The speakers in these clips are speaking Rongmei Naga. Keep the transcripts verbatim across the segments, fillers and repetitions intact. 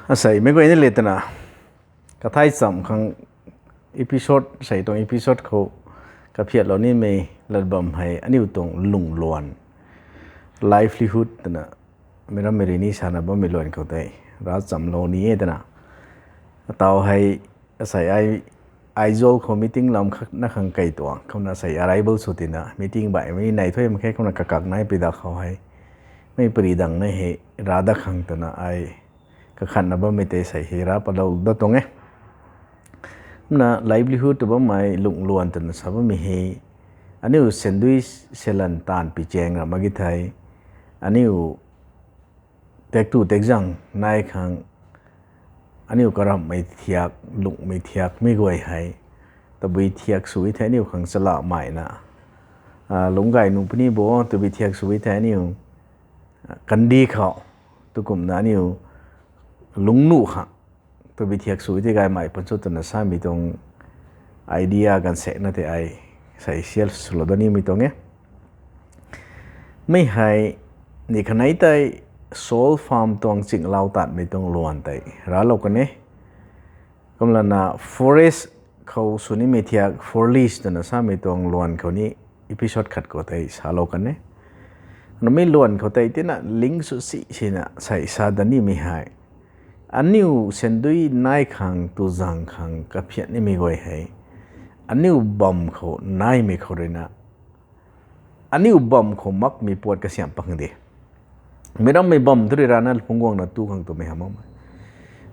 Asei meic guayna le twna kathai cham khang episode sei tuang episode khou kaphiatlou nimei lat bam hei aniu tuang lungluan, livelihood twna meic rammei rui ni sana bammei luan khou tei ravchamlou ni e twna. Ataw hei asei ai Aizawl khou meeting lam khatna khang kei tuang kumna asei arrival sw tina meeting baihmei nei thuy mak khe kumna kakak nai pui da khou hei mei pari dang nei hei rav dat khang twna ai kakhatna bammei tei sei hei rav palou dat tuang e. Kumna livelihood tw bammei lungluan twna sa bammei hei aniu sandui selan taanv pi chaeng ra mak ge thei aniu tektu tekzang nai khang aniu karamhmei thiak, lunghmei thiak mei guay hei tabui thiak sw e thei aniu khang chalahmeina lungc gay nuh puni bo, tabui thiak sw e thei aniu kandih khou tukumna aniu lungc nuh khang tabui thiak sw e thei gaymei pun cho twna samei tuang idea ganv sekna tei ai sei share swlou dat nimei tuang e. Mei hei ni khanei tei soil farm tuang chinglou tatmei tuang luan tei raclou kan e. Kumlana forest khou sw nimei thiak forest twna samei tuang luan khou ni episode khat khou tei salou kan e. Namei luan khou tei tina link sw si sina sei sa dat nimei hei aniu sandui nai khang tuzang khang kaphiat nimei guay hei aniu bam khou naimei khou ruina aniu bam khou makmei puat kasiamh pang de. Meic rammei bam thu rui rana phungc guangna tu khang twmei ha makmei,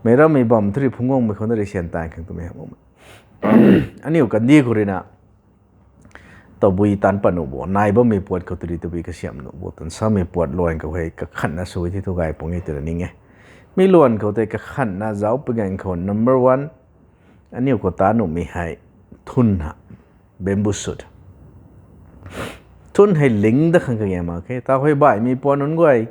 meic rammei bam thu rui phungc guangmei khou na rui syan taan khang twmei ha makmei, aniu kandih khou ruina tabui taanc pat nuh bo, nai bammei puat khou tu rui tabui kasiamh nuh bo twna samei puat luan khou hei kakhatna sw e thei thu gay pung e twna ning e. Mi luan khou tei kakhatna zauc pui ganv khou number one aniu khou ta nuhmei hei thun ha, bamboo shoot. Thun hei ling dat khang kage mak khe, ta hei baihmei puan nunc guay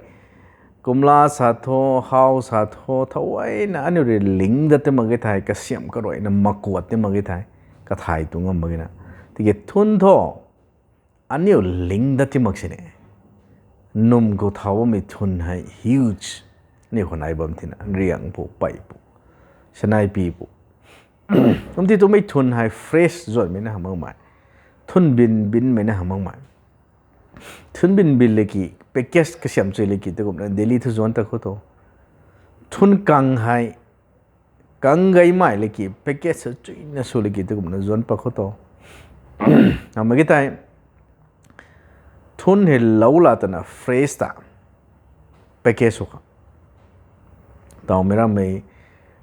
kumla sa tho, how sa tho, thowayna aniu rui ling dat ti mak ge thei, kasiamh karuayna makuat ti mak ge thei, kathai tu ngam mak ge na. Tiki thun thu aniu ling dat ti mak sini, num khou thau bammei thun hei huge, aniu khou nai bam thina riang pu, pei pu, sanaipi pu, kum ti twmei thun hei fresh zuanmei na hamh makmei, thun bin binmei na hamh makmei. Thun bin bin leki package kasiamh chui leki tu kumna Delhi thu zuan ta khou tho. Thun kang hei kang gaymei leki package chuina sw leki tu kumna zuan pa khou tho. Hamh mak ge thei thun hei lou la twna fresh ta package sw kha, tawmei rammei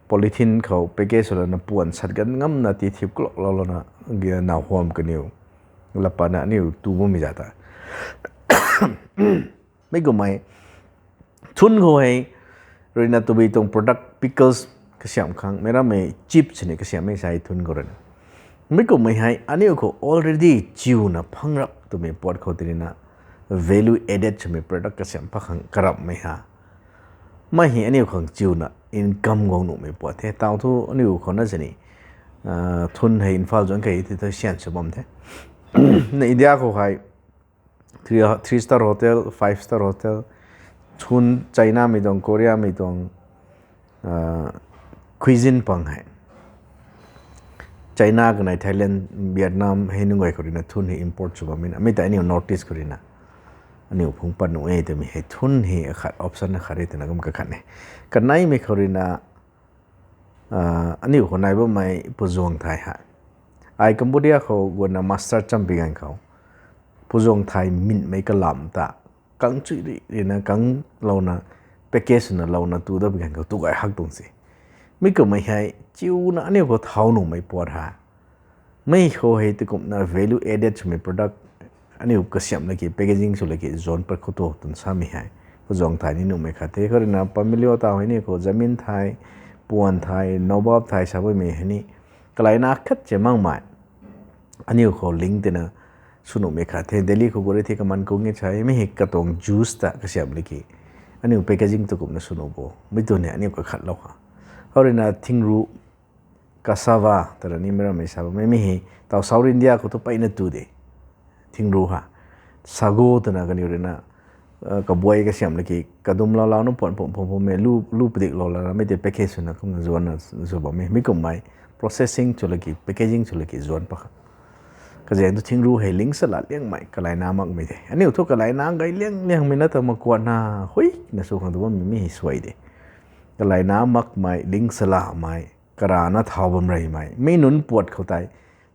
polythene khou package sw lana puan sat gan ngamna ti thip klok lou lana, naw huam kaniw lapana aniu tu bammei za ta. Mi kummei thun khou hei ruina tabui tuang product, pickles kasiamh khang meic rammei chip sini kasiamhmei sa thun khou ruina. Mi kummei hei aniu khou already chiuna phang rap twmei puat khou ti ruina value added swmei product kasiamh pa khang karamhmei ha. Mei hei aniu khang chiuna income guang nuhmei puat the. Taw thu aniu khou na sini thun hei Imphal zuan kei ti thu syan sw bam the. Na India khou hei three star hotel, five star hotel, thun Chinamei tuang, Koreamei tuang cuisine pang hei China kanei, Thailand, Vietnam hei nunc guay khou ruina thun hei import sw bammei na, mi ta aniu North East khou ruina aniu phungc pat nuh e twmei hei thun hei akhat option akhat e twna kum kakhat e. Kaneimei khou ruina aniu khou nai bammei puzuang thai hei, ai Cambodia khou guanna master champion ganv khou puzuang thai minmei kalam ta kang chui ri rina kanglouna package swna louna tu dat pi ganv khou tu gay hak tuang se. Mi kummei hei chiuna aniu khou thau nuhmei puat ha. Mi khou hei ti kumna value added swmei product aniu kasiamh laki, packaging sw laki zuan pat khou tu twna samei hei puzuang thai ni nuhmei khat the. Khou ruina pamilio taw hei ni khou zamin thai, puan thai, nobab thai sa bammei hei ni kalaina khat che makmei aniu khou link tina sw nuhmei khat the. Delhi khou guri thi kaman kung e sa, mi hei katuang juice ta kasiamh laki aniu packaging tu kumna sw nuh bo, mi tu ni aniu kakhatlou kha. Khou ruina thingru, cassava twra ni meic rammei sa bammei, mi hei taw South India khou thu peyna tu de. Thingru ha, sago twna kaniw ruina kabuai kasiamh laki kadum lau lau na puan pum pum pum e, lu lu padik lou lana mei tei package swna kumna zuanna zu bam e. Mi kummei processing sw laki, packaging sw laki zuan pa kha. Kazaeng thu thingru hei ling sala liangmei kalaina makmei de. Aniu thu kalaina gay liang liangmei na ta makuana hui na sw khang tu bammei mi hei suai de. Kalaina makmei, ling salamei, karana thau bam reymei, mi nunc puat khou tei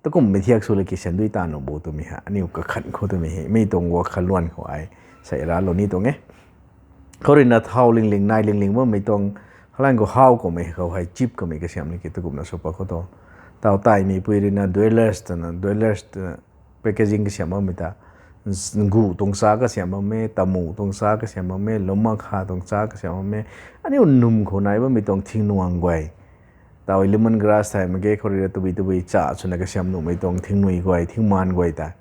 takumhmei thiak sw laki syan dui ta nuh bo twmei ha aniu kakhan khou twmei hei mi tuang wa khaluan khou ai sei ralou ni tuang e. Khou ruina thau lingling nai lingling bammei tuang, halan khou hau kummei khou hei chip kamei kasiamh laki takumna sw pa khou tu. Taw taimei pui ruina dwellers twna, dwellers twna packaging kasiamh bammei ta, ngu tuang cha kasiamh bam e, tamu tuang cha kasiamh bam e, lumak kha tuang cha kasiamh bam e, aniu num khou nai bammei tuang thingnuang guay. Taw lemon grass thay mak ge khou ruina tabui tabui cha swna kasiamh nuhmei tuang thingnui guay, thingmaan guay ta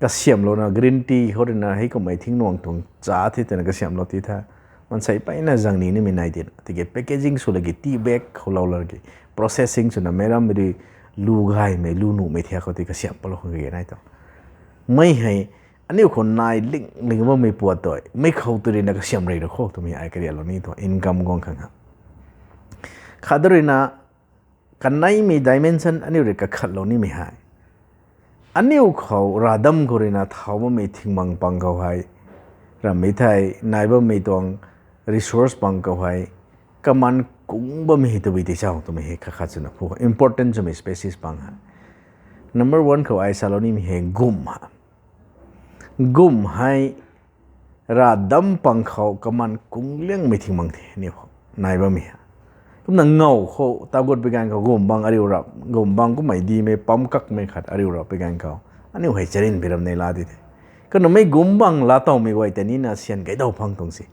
kasiamhlouna green tea khou ruina hei kummei thingnuang tuang cha the twna kasiamhlou ti tha. Mansei mpeyna zang ni nimei nai tina tiki packaging sw laki tea bag khou lou laki processing swna meic rammei rui lu gaymei, lu nuhmei thiak khou tei kasiamh palou khang kage nai tu. Mei hei aniu khou nai lingling bammei puat tei mei khou tu ruina kasiamh rey ra khou twmei ai karialou ni tu income guang khang ha. Khat ruina kaneimei dimension aniu rui kakhatlou nimei hei aniu khou ravdam khou ruina thau bammei thingbang pang khou hei, rammei thei nai bammei tuang resource pang khou hei kaman kung bammei hei tabui tei chau twmei hei khat khat swna phu important swmei species pang hei. Number one khou ai salou nimei hei gum ha. Gum hei ravdam pang khou kaman kung liangmei thingbang the aniu khou nai bammei ha. Kumna ngaw khou tagut pui ganv khou gum bang ariu rap, gum bang kummei dimei pam kakmei khat ariu rap pui ganv khou aniu hei charin pi ram nei la di the. Kumna mei gum bang laa tawmei guay tei nina syan kaidaw phang tuang si.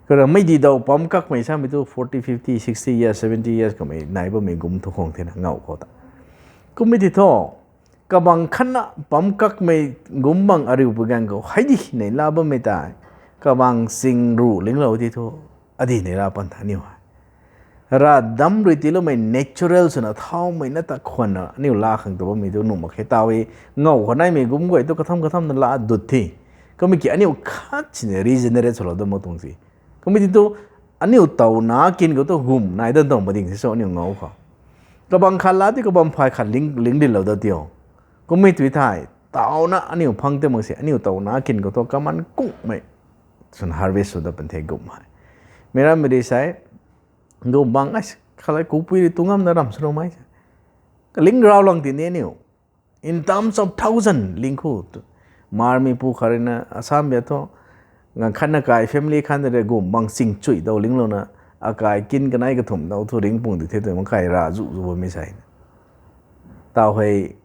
Kumna mei di daw pam kakmei samei tu forty, fifty, sixty years, seventy years kamei nai bammei gum thu khang thena ngaw khou ta. Kummei ti thu kabang khatna pam kakmei gum bang ariu pui ganv khou hei di nei la bammei tei kabang ching ru linglou ti thu adi nei la pan tha aniu hei. Ravdam rui tiiloumei natural swna thaumei na ta khwanna aniu laa khang tu bammei tu nuh mak khe taw e. Ngaw khou naimei gum guay tu katham kathamna laa dut the. Kummei ki aniu khat sini regenerate swlou dam mak tuang si. Kummei ti tu aniu tawna kin khou tu gum nai dan tuang mading si so aniu ngaw khou. Kabang khat laa ti kabam phay khat ling, ling dinlou da tio. Kummei tui thei tawna aniu phang tei mak si aniu tawna kin khou tu kaman kungmei swna harvest sw dat pan the gum hei. Meic rammei rui sei gum bang ai khalai kupui rui tu ngamna ram swloumei se. Kaling rau lang ti ni aniu in terms of thousand ling khu tu. Marmeipu khat ruina Assam bia thu, ngang khatna kai family khan de gum bang ching chui daw linglouna, akai kin kanei kathumh daw thu ringpung di the tu makai ra zu zu bammei sei. Taw hei,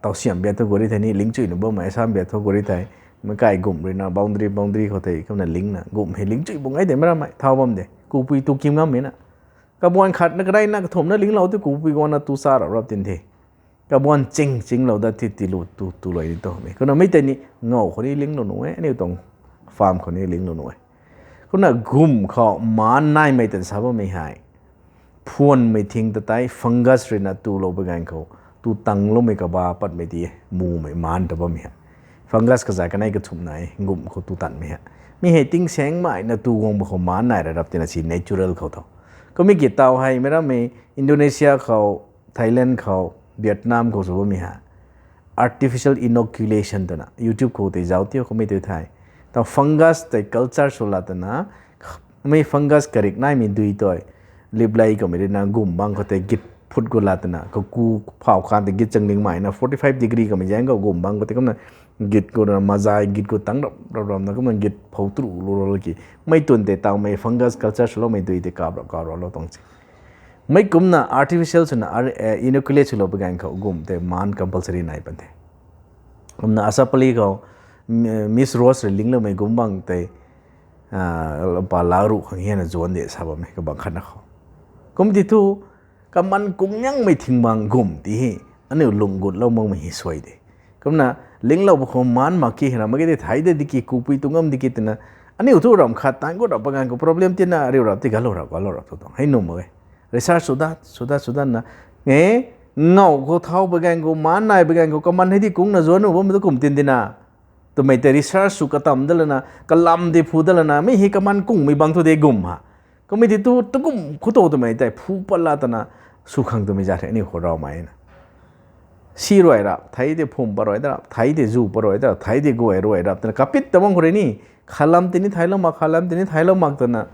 taw siam bia thu guri thei ni ling chui na bammei Assam bia thu guri thei, makai gum ruina boundary, boundary khou thei kumna lingna gum hei ling chui bung ai de meic rammei thau bam de kupui tu kim ngammei na. Kabuan khatna kaneina kathumhna linglou tu kupui guangna tu cha rap rap tin the. Kabuan ching chinglou dat thi tilu tu, tu loi ni tu mei. Kumna mei tei ni ngaw khou ni linglou nuh e, aniu tuang farm khou ni linglou nuh e. Kumna gum khou maan naimei tan sa bammei hei phuanmei thing ta tei fungus ruina tulou pui ganv khou, tu tangloumei kaba patmei ti e, mumei maan ta bammei hei. Fungus kazat kanei kathumhna e, gum khou tu tanmei hei. Mi hei tingsaengmeina tu guang ba khou maan nai ra rap tina si natural khou tho. Kummei ki taw hei meic rammei Indonesia khou, Thailand khou, Vietnam khou sw bammei hei artificial inoculation twna YouTube khou tei zauc tiu kummei tei thei. Taw fungus tei culture sw la twna, mei fungus karik naimei dui tei, liplei kamei ruina gum bang khou tei git phut gu la twna, kaku phau khan tei git changdingmeina forty five degree kamei zaeng khou gum bang khou tei kumna git gu na mazai git gu tang rap rap ramna kumna git phou tru lu ru ki. Mei tun tei tawmei fungus culture swloumei dui tei kap rap kap rap lou tuang si. Mei kumna artificial swna inoculate swlou pui ganv khou gum tei maan compulsory nai pan the. Kumna Asapali khou Miss Rose rui lingloumei gum bang tei, pa la ruh khang hena zuan de sa bammei kabang khatna khou. Kum ti thu, kaman kung niangmei thingbang gum ti hei aniu lung gutlou makmei hei suai de. Kumna linglou ba khou maan mak ki hei na mak ki tei thei de di ki kupui tu ngam di ki twna, aniu thu ram khat tan gut rap pui ganv khou problem tina ariu rap ti galou rap galou rap thu tuang hei nuh mak e. Research sw dat sw dat sw datna, e, ngaw khou thau pui ganv khou maan nai pui ganv khou kaman hei di kungna zuan nuh bammei tu kum tin tina twmei tei research sw katam dat lana, kalam tei phu dat lana, mi hei kaman kungmei bang thu de gum ha. Kummei tei tu, tu gum khou tu twmei tei phu pat la twna sw khang twmei zat hei aniu khou raw mai na. Si ruai rap, thei tei phum pat ruai rap, thei tei zu pat ruai rap, thei tei guay ruai rap twna kapit ta bang khou rui ni, khalam tei ni thailou mak, khalam tei ni thailou mak twna,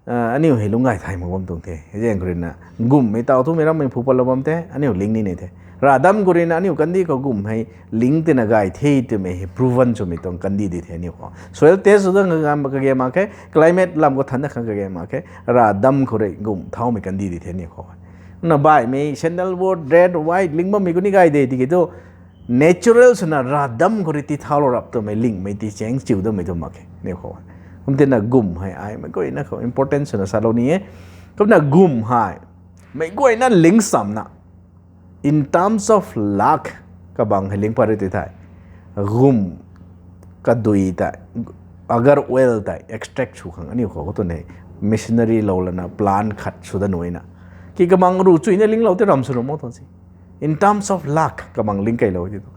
aniu hei lungc gay thay mak bam tuang the. Hei zaeng khou rui na, gummei taw thumei rammei phu patlou bam the, aniu ling ni nei the. Ravdam khou rui na aniu kandih khou gum hei ling tina gay the twmei hei proven swmei tuang kandih di the aniu khou. Soil test sw da kage mak khe, climate lam khou than da khang kage mak khe, ravdam khou rui gum thaumei kandih di the aniu khou. Na baihmei sandalwood, red, white ling bammei khou ni gay de tiki tu, natural swna ravdam khou rui ti thaulou rap twmei lingmei ti chaeng chiu damei tu mak khe aniu khou. Kum tina gum hei ai meic guayna khou important swna salou ni e. Kumna gum hei meic guayna ling chamna, in terms of lakh kabang hei ling pat ri ti thei, gum kadui tei, agar oil tei extract sw khang aniu khou khou tu nei, machinery lou lana plant khat sw da nuina, ki kabang ru chuina linglou tei ram sw ram mak tuang si. In terms of lakh kabang ling keylou ti tu,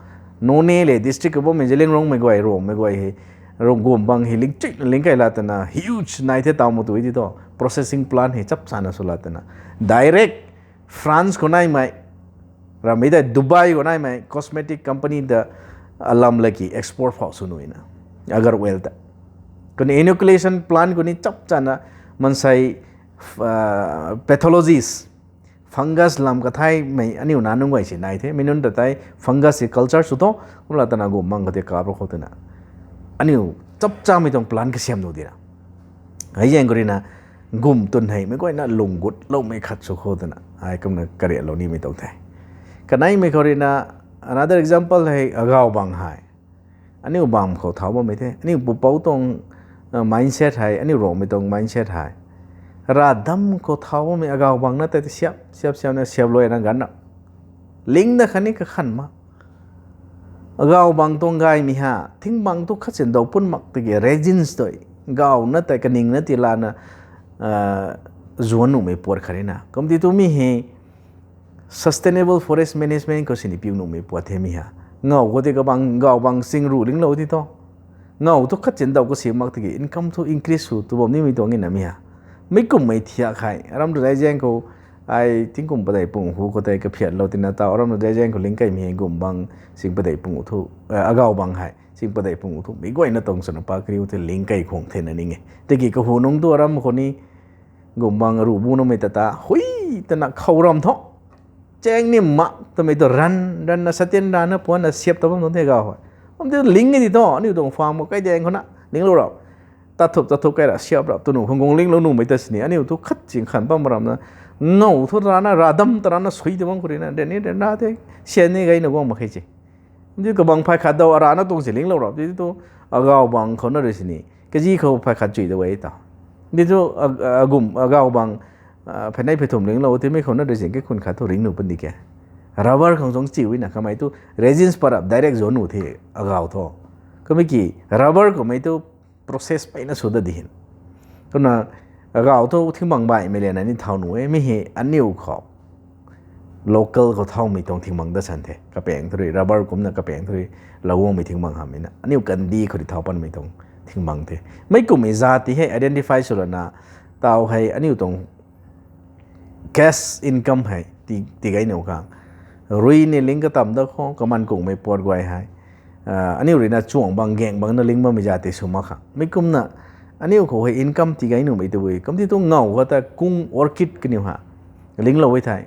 Noney le district khou bammei Zeliangrongmei guay, Ruangmei guay hei, Ruang gum bang hei ling chuina ling key la twna huge nai the taw mak tu ti tu, processing plant hei chap chana sw la twna, direct France khou naimei, ramei tei Dubai khou naimei cosmetic company ta alam laki export phau sw nuina, agar oil ta. Kani inoculation plant khou ni chap chana mansei, pathologist, fungus lam kathaimei aniu nac nunc guay si nai the, mi nunc ta tei fungus si culture sw tho, kum la twna gum bang khou tei kap ra khou twna, aniu chap chamei tuang plant kasiam nu di ra. Hei zaeng khou rui na, gum twn hei meic guayna lung gutloumei khat sw khou twna ai kumna kariatlou nimei tuang the. Kaneimei khou rui na, another example hei agaw bang hei. Aniu bam khou thau bammei the, aniu pupouc tuang mindset hei, aniu Ruangmei tuang mindset hei, ravdam khou thau bammei agaw bang na tei siap siap siamna siap luai na ganna, lingna khatni kakhan ma. Agaw bang tuang gaymei ha, thing bang thu khatsin daw pun mak tiki resins tei, gaw na tei kaningna ti lana zuan nuhmei puat khat rui na. Kum ti tu mi hei sustainable forest management khou sini piu nuhmei puat the mi ha. Ngaw khou tei kabang, gaw bang sing ru linglou ti thu, ngaw thu khatsin daw kasi mak tiki income thu increase sw tu bam nimei tuang na mi ha. Mi kummei thiak hei, aram tu zai zaeng khou, ai tingkum padeih pung hu khou tei kaphiatlou tina taw, aram tu zai zaeng khou ling keymei hei gum bang sing padeih pung thu, agaw bang hei sing padeih pung thu meic guayna tuang swna pa kariu the ling key khwang thena ning e. Tiki kahu nungc tu aram khou ni gum bang aru bu numei ta ta hui twna khou ram thu, chaeng ni mak twmei tu ran, ranna satin rana puanna siap ta bam tuang the gaw hei. Kum ti ling e ti thu, aniu tuang farm khou kai daeng khou na linglou rap, tat thup tat thup kai ra siap rap tw nu khang guang linglou numei ta sini, aniu thu khatsin khan bam ramna, ngaw thu rana, ravdam ta rana sui ta bam khou rui na, reni rena the, sian ni gayna guang mak khe si. Di kabang phay khat daw arana tuang si linglou rap ti thu, agaw bang khou na rui sini, kazi khou phay khat chui da e ta. Di thu, agum, agaw bang phaynei phay thum linglou ti mi khou na rui sini kaikhun khat thu ring nu pun di ke. Rubber khang zong chiu na kamei thu resins parap direct zuan nu the agaw thu. Kamei ki rubber khou mei thu process peyna sw da di hin. Kumna agaw thu thingbang baihmei lana ni thau nu e, mi hei aniu khou local khou thaumei tuang thingbang da san the. Kapaeng thu rui rubber kumna kapaeng thu rui lou guangmei thingbang hamhmei na, aniu kandih khou rui thau panmei tuang thingbang the. Meic kummei zat ti hei identify sw lana, taw hei aniu tuang cash income hei ti, tigay nu khang, rui ni ling katam da khou kaman kungmei puat guay hei, aniu rui na chuang bang gaeng bang na ling bammei zat ti sw mak khang. Mi kumna aniu khou hei income tigay numei tu e. Kum ti thu ngaw khou ta kung, orchid kaniw ha linglou e thei,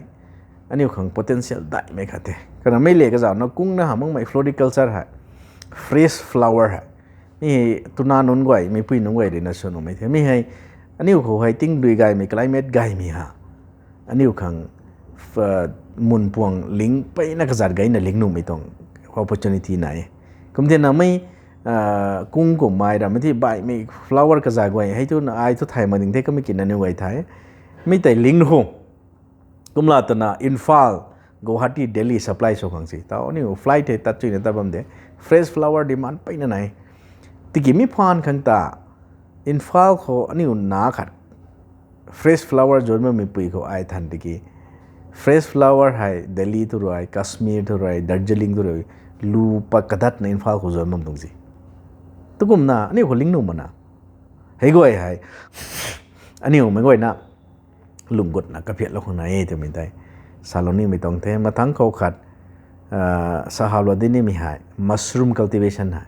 aniu khang potential daihmei khat the. Kana mei le kazauhna kungna hamh makmei floriculture hei, fresh flower hei, mi hei twna nunc guay, meipui nunc guay rui na sw numei the. Mi hei aniu khou hei tingdui gaymei, climate gaymei ha, aniu khang mun puang ling peyna kazat gayna ling numei tuang opportunity nai e. Kum ti na mei, kung kummei ramei ti baihmei flower kazat guay hei thu na ai thu thay mak ding the, kamei ki na aniu guay thay. Mi tei ling nu khou, kumla twna Imphal, Guwahati, Delhi supply sw khang si taw aniu flight hei tat chuina tat bam de. Fresh flower demand peyna nai. Tiki mi phaan khang ta Imphal khou aniu na khat fresh flower zuan bammei pui khou ai than tiki, fresh flower hei Delhi thu rui, Kashmir thu rui, Darjeeling thu rui, lu pat kadatna Imphal khou zuan bam tuang si. Tukumna aniu khou ling nuh mana. Hei guay hei, aniu meic guayna lung gutna kaphiatlou khang nai e twmei tei salou nimei tuang the. Mathangc khou khat, ah, sahawlou di nimei hei mushroom cultivation hei.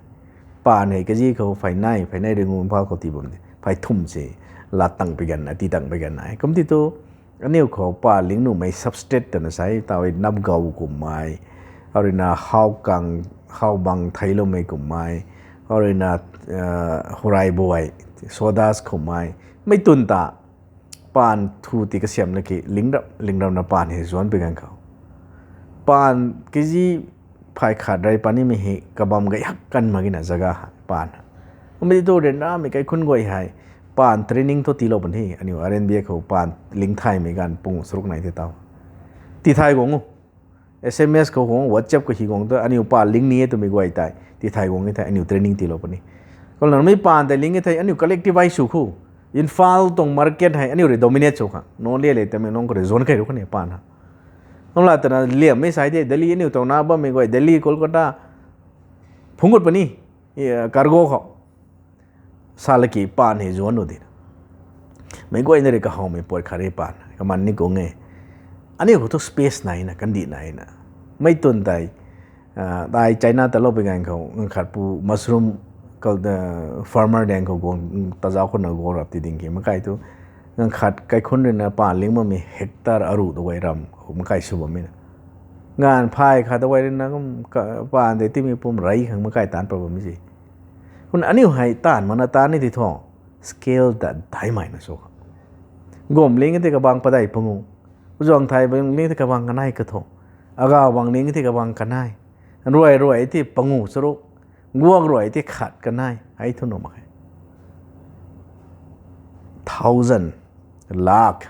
Paan hei kazi khou phey nai, phey nai ringu Imphal khou tii bam de. Phey thum se lat tang pui ganv, tii tang pui ganv nai. Kumti tu, aniu khou paan ling nuhmei substrate twna sa e, taw e napgau kummei, hau ruina hau kang, hau bang theiloumei kummei, hau ruina, ah, hurai buai, sawdust kummei, mei twn ta, paan thu ti kasiamna ki ling rap, ling rapna paan hei zuanc pui ganv khou. Paan kazi phey khat rey panimei hei kabam gay hak kan mak gina zaga hei paan. Kumti tu ryanramei kaikhunc guay hei paan training thu tiilou puni, aniu R N B A khou paan ling thaymei ganv pung charuk nai the taw. Tithay guang o. S M S khou guang, WhatsApp khou hi guang tu, aniu paan ling ni e twmei guay tei tithay guang e thei, aniu training tiilou puni. Kumna mi paan tei ling e thei, aniu collectivize sw khou, Imphal tuang market hei aniu rui dominate sw khang, Nonlian le Tamenglong khou rui zuanc key ru khang ni paan ha. Kumna twna liammei sai de, Delhi aniu tuang na bammei guay, Delhi, Kolkata, phungc gut puni, eh, cargo khou. Sa laki paan hei zuanc nuh dina. Meic guayna rui kahawmei puat khat rui paan kaman ni kung e. Aniu khou thu space naina, kandih naina. Mei twn tei, ah, tei China taloupui ganv khou, ganv khat pu mushroom cul-, ah, farmer daeng khou guang, tazauc khou na guang rap ti ding ki. Makai tu, ganv khat kaikhunc ruina paan ling bammei hectare aruh tu guay ram khou makai sw bammei na. Ganv phay khat tu guay ruina kum ka-, paan tei timei pum rey khang makai taanc pat bammei si. Kumna aniu hei taanv mana taanc ni ti thu, scale ta daihmei na sw khang. Gum ling tei kabang padeih pangu. Zuang thay bang ling tei kabang kanei kathu. Agaw bang ling tei kabang kanei. Ruai ruai tei pangu charuk. Guak ruai tei khat kanei. Hei thu nuh mak khe. Thousand, lakh,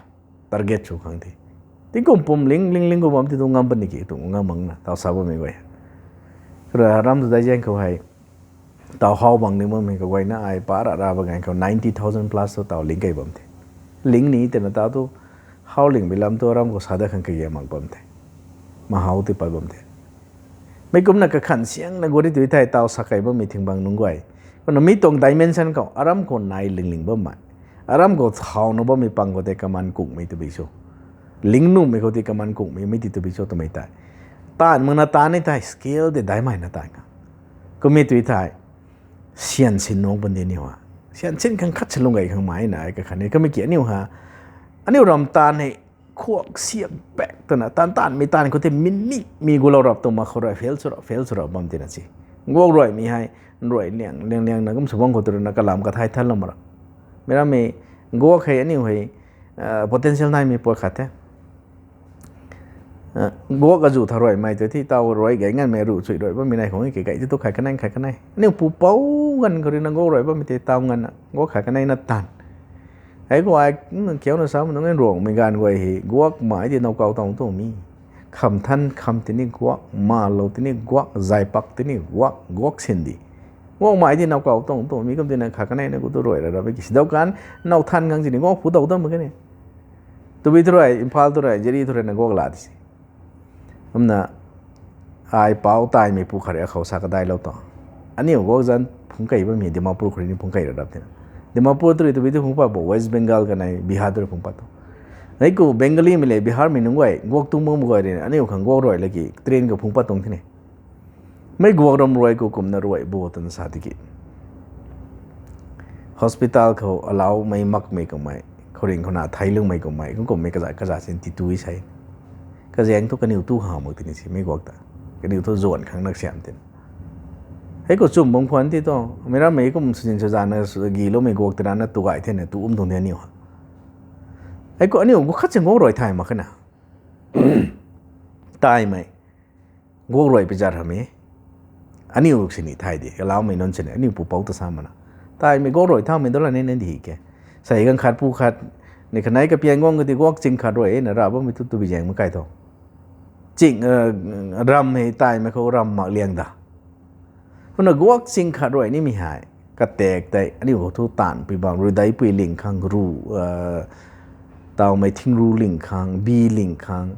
target sw khang the. Tingkum pum ling, ling, ling kum bam ti tu ngam puni ki, tu ngam mak na, taw sa bammei guay. Ra ram tu dai zaeng khou hei, taw hau bang ling bammei kaguayna ai pa ra ra ba ganv khou ninety thousand plus tu taw ling key bam the. Ling ni twna taw tu, hau ling bi lam tu ram khou sa dat khang kage mak bam the. Mahau ti pat bam the. Mei kumna kakhan siangna guari tu thei taw sa key bammei thing bang nunc guay. Kumna mi tuang dimension khou, aram khou nai ling ling bammei. Aram khou thauna bammei pang khou tei kaman kungmei tu bi cho. Ling nuhmei khou tei kaman kungmei, mei ti tu bi cho twmei tei. Taanv mak na taanc ni thei, scale tei daihmei na taanc khang. Kummei tu thei, sian sin nung pun di aniu ha. Sian sin khang khat si lung gay khang mai na, ai kakhan ni. Kummei ki aniu ha. Aniu ram taanv hei, khuak siak pak twna, taanv taanvmei taanv khou tei minute mi gulou rap tu mak khou rui fail sw rap, fail sw rap bam tina si. Guak ruaimei hei, ruai liang, liang, liang na kum sw bang khou tu rui na kalam kathai thanlou mak ra. Mei rammei guak hei aniu hei, ah, potential naimei puat khat the. Ah, guak azu tha ruaimei tu thi taw ruai gay nganmei ruh chui ruai bammei nai khang ki gay ti tu khat kanei, khat kanei. Aniu pupouc ganv khou rui na guak ruai bammei tei taw nganvna, guak khat kanei na taanv. Hei khou ai, mm, kiauna sa mak nunc e Ruangmei ganv guay hei, guak mai di nowkaw tuang tuang mi. Kham than kham tini guak, malou tini guak, zaypak tini guak, guak sin di. Guak mai di nowkaw tuang tuang mi kum tina khat kanei na khou tu ruai ra ra ba ki. Sidau kan, now than khang sini guak phu tow tam mak khe ni. Tubui tu rui, Imphal tu rui, Jiri tu rui na guak la di si. Kumna, ai pau taimei pu khat rui akhou sa kadailou tuang. Aniu guak zanc phungc key bammei Dimapur khou rui ni phungc key ra rap tina. Dimapur tu rui tubui tu phungc pat bo, West Bengal kanei, Bihar tu rui phungc pat tuang. Hei khou Bengalimei le Biharmei nunc guay, guak tung mak guay rui, aniu khang guak ruai laki, train khou phungc pat tuang tini. Mei guak ram ruai khou kumna ruai bo twna sa tiki. Hospital khou alaumei makmei kummei, khouringh khou na theilungmei kummei, kum kummei kaza, kaza sin ti tu i sei. Kazaeng thu kaniw tu ha mak tini si mei guak ta. Kaniw thu zuan khang nak siam tina. Hei khou chum bam khwan ti tu, mei rammei kum suzin suzanna, giloumei guak tina na tu gay thena tu um tuang di aniu ha. Hei khou aniu guak khat sin guak ruai thay mak khe na. Taimei. Guak ruai pi zat hamei. Aniu sini thay di, alaumei nunc sini, aniu pupouc ta sa mana. Taimei guak ruai thaumei dala ni na di ke. Sei ganv khat pu khat, ni khanei kapian guang kati guak ching khat ruai na ra bammei tu tu bi zaeng makai tho. Ching, eh, ram hei taimei khou ram mak liang da. Kumna guak ching khat ruai nimei hei, katak tei, aniu khou thu taanv pui bam, ruideipui ling khang ru, eh, tawmei thingru ling khang, bi ling khang,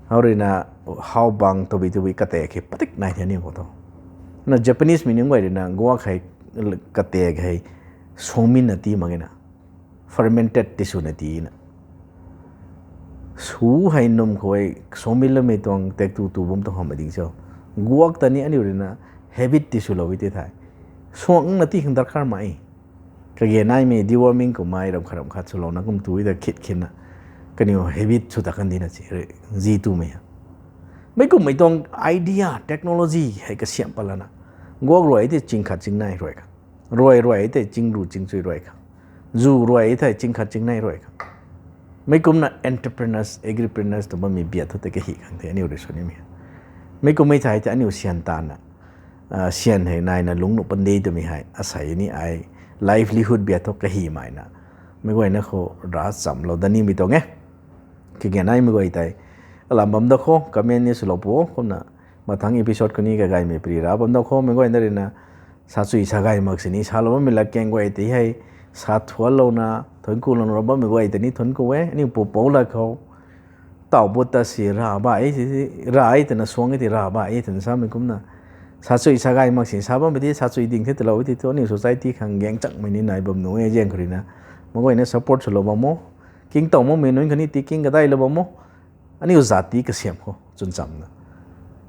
hau rui na, hau bang tubui tubui katak hei patik nai the aniu khou thu. Na Japanesemei nunc guay rui na guak hei, katek hei suangminna tii mak e na, fermented tiswna tiina, su hei num khou hei suangminlamei tuang taektw tu bam tuang hamhmei ding cho. Guak ta ni aniu ruina habit tiswlou e tei thei, suangna tii khang darkar mak e. Kage naimei deworming kummei ram khat ram khat swlouna kum tu ta khit khinna kaniw habit sw ta kan dina si, zi twmei ha. Meic kummei tuang idea, technology hei kasiamh patlana, guak ruai tei ching khat ching nei ruai khang, ruai ruai tei ching ru ching chui ruai khang, zu ruai tei ching khat ching nei ruai khang. Meic kumna entrepreneurs, agripreneurs tw bammei biat thu tei kahi khang the aniu rui sw nimei. Meic kummei thei tei aniu syan tana, syan hei naina lungc nuh pandi twmei hei asei ni ai livelihood biat thu kahi maina, meic guayna khou ra chamlou dat nimei tuang e. Kage naimei guay tei alam bam da khou comment ni swlou pu kumna, mathangc episode khou ni kagaymei pari ra bam da khou meic guayna ruina sa chui sa gay mak sini salou bammei latkaeng guay tei hei sa thuanlouna thuanc kulouna ra bammei guay tei ni thuanc ku e. Aniu pupouc lat khou taw but ta si ra ba e, ra e twna suang e tei ra ba e twna samei kumna, sa chui sa gay mak sini sa bammei tei sa chui ding the talou e tei thu aniu society khang gaeng chakmei ni nai bam nuh e. Zaeng khou ruina meic guayna support swlou bam o, kingtow makmei nunc khatni ti king kadailou bam o. Aniu zat ti kasiamh khou chwn chamna,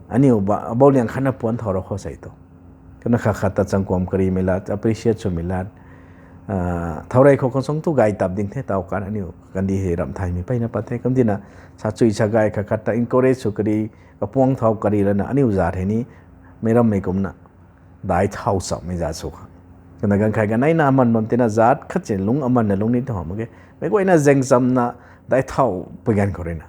aniu bauliang khatna puanc thau ra khou sei tu, kana khat khat ta changkuam karimei lat, appreciate swmei lat, thaurey khou khang sung tu gay tap ding the taw kan aniu kandih hei ramh thaymei mpeyna pat the. Kumtina sa chui sa gay khat khat ta encourage sw kari, kapuang thau kari lana aniu zat hei ni meic rammei kumna daic thau chammei zat sw khang, kana ganv khat kaneina aman bam tina zat khat si lungc amanna lungc ni tu hamh mak ge. Meic guayna zaeng chamna daic thau pui ganv khou ruina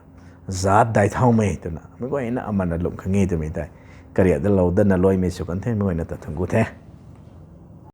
zat daic thaumei twna meic guayna amanna lungc khang e twmei tei kariak dalou datna luaimei sw kan the. Meic guayna ta thuanc ku the.